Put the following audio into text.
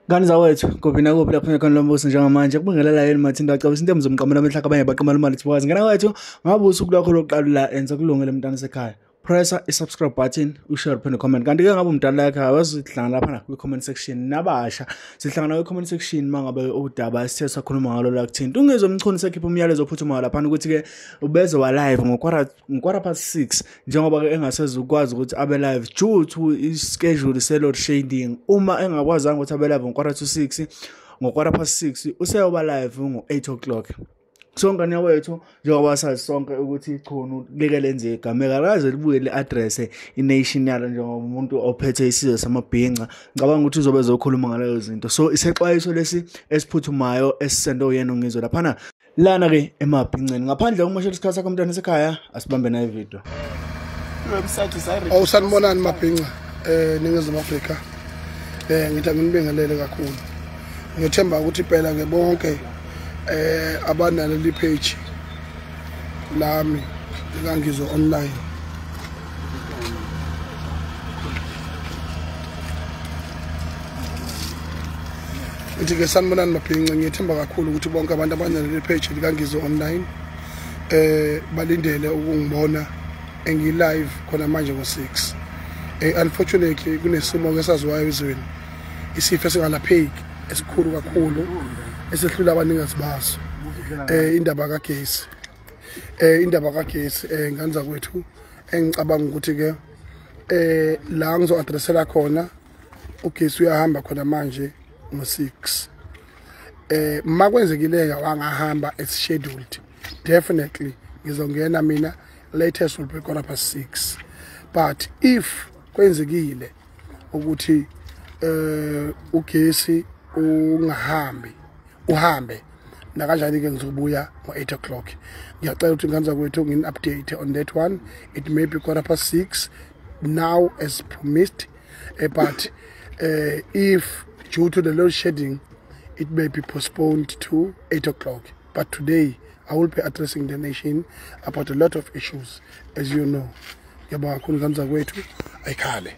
Ngane zawethu, kuphi nakuphi lapho khona lombuso njengamanje kubingelela yini Mathinta acabisa into emzomqamela amehla abanye baqamela imali thiwazi. Ngane wethu, ngabe usuku lwakho lokuqala la enza kulungele mntana sekhaya. Pressa i-subscribe button, ushare uphinde comment. Kanti ke ngabe umdala la ekhaya wazihlangana lapha kwi-comment section nabasha. Sihlangana kwi-comment section mangabe udaba esithe sakhuluma ngalo la kuthinta. Ungizwe Mchunu sekhipha umyalezo ophuthumayo lapha ukuthi ke ubeze wa live ngo-6:15 njengoba ke engasezukwazi ukuthi abe live due to i-schedule se-load shedding. Uma engakwazanga ukuthi abe live ngo-5:45, ngo-6:15 useyoba live ngo-8 o'clock. So ngane wethu, njengoba sazi sonke ukuthi ichunu like lenze igameka kaze libuye le-address i-nation yalo njengomuntu ophethe isizwe samabhinca. Ngicabanga ukuthi uzobe ezokhuluma ngalezo zinto. So isexwayiso lesi esiphuthumayo esisendo yena uNgizwe laphana lana ke emabhinceni. Ngaphandle kokumoshela isikhathi sakho mntwana sekhaya, asibambe nayo ivideo. Awusanibonani mabhinca eNingizimu Afrika. Ngithi nginibingelele kakhulu. Ngiyethemba ukuthi impela ke bonke abanaleli page lami likaNgizwe online ngithi ke sanibonani mabhinca. Ngiyethemba kakhulu ukuthi bonke abantu abanaleli page likaNgizwe online balindele ukungibona engi live khona manje ngo-6. Unfortunately kunesimo esaziwayo ezweni, isifo esingalapheki esikhulu kakhulu esehlula abaningazi baso, indaba kagesi, nganza kwethu engicabanga ukuthi ke la ngizo-addressela khona ugesi uyahamba khona manje ngo-6. Makwenzekile wangahamba as scheduled, definitely ngizongena mina latest will be 6:15. But if kwenzekile ukuthi ugesi ungahambi uhambe nakanjani ke ngizobuya ngo-8 o'clock. Ngiyacela ukuthi nganza kwethu ngini-update on that one. It may be 6:15 now as promised, but if due to the load shedding it may be postponed to 8 o'clock. But today I will be addressing the nation about a lot of issues, as you know. Ngiyabonga kakhulu nganza kwethu, ayikhale.